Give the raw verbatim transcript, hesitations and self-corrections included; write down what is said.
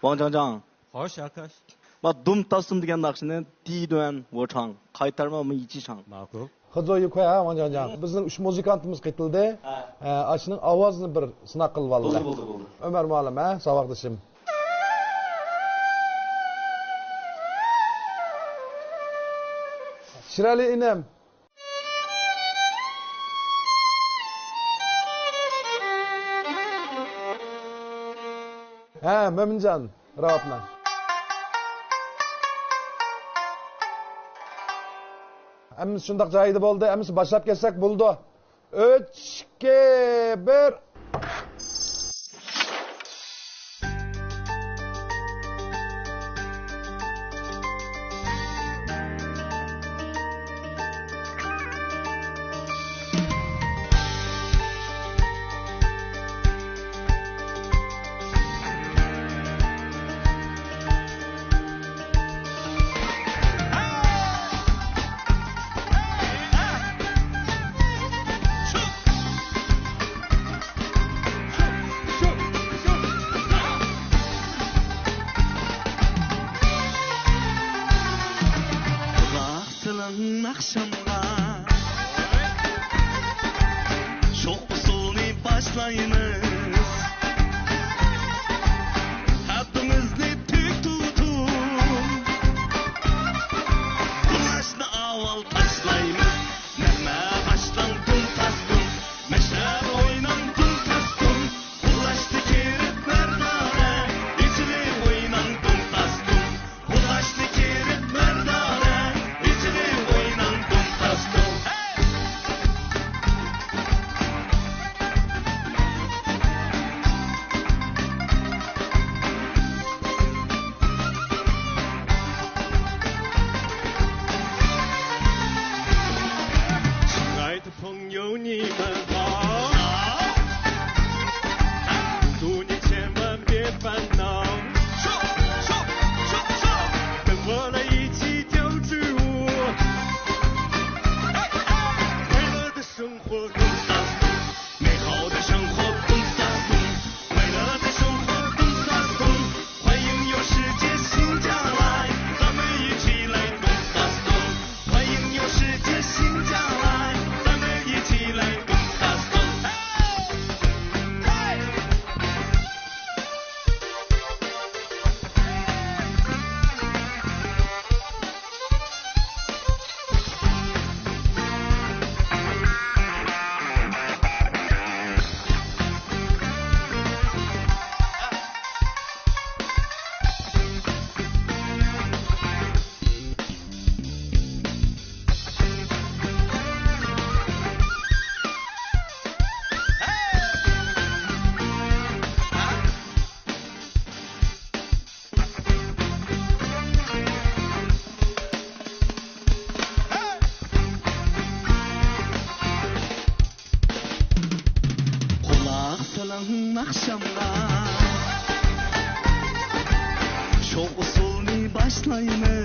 ۋاڭ جاڭ جاڭ. خوش، ئاكاش. ما دۇم تاس دۇم دېگەن ناخشىنى دى دۈەن ۋو چاڭ. قايتارما مۇ يىچى چاڭ. ماقۇل. خېزو يۈكۈەي ھە، ۋاڭ جاڭ جاڭ. بىزنىڭ ئۈچ مۇزىكانتىمىز قېتىلدى. ھە. ئە، ئاشۇنىڭ ئاۋازىنى بىر سىناق قىلىۋالدى. بولدى، بولدى، بولدى. ئۆمەر مۇئەللىم ھە، ساۋاقدىشىم. شىرئەلى ئىنىم. ھە، مۆمىنجان، راۋابنى. ھەممىسى شۇنداق جايىدا بولدى، ھەممىسى باشلاپ كەتسەك بولىدۇ. ئۈچ، ئىككى، بىر. قۇلاق سېلىڭ ناخشامغا، شوق ئۇسسۇلنى باشلايمىز. ھەددىمىزنى تۈك تۇتۇپ، قۇلاشنى ئاۋۋال تاشلايمىز. نەغمە باشلاڭ دۇم تاس دۇم، مەشرەپ ئويناڭ دۇم تاس دۇم، قۇلاشنى كىرىپ مەردانە، ئېچىلىپ ئويناڭ دۇم تاس دۇم، قۇلاشنى كىرىپ مەردانە، ئېچىلىپ ئويناڭ دۇم تاس دۇم. قۇلاق سېلىڭ ناخشامغا، شوق ئۇسسۇلنى باشلايمىز.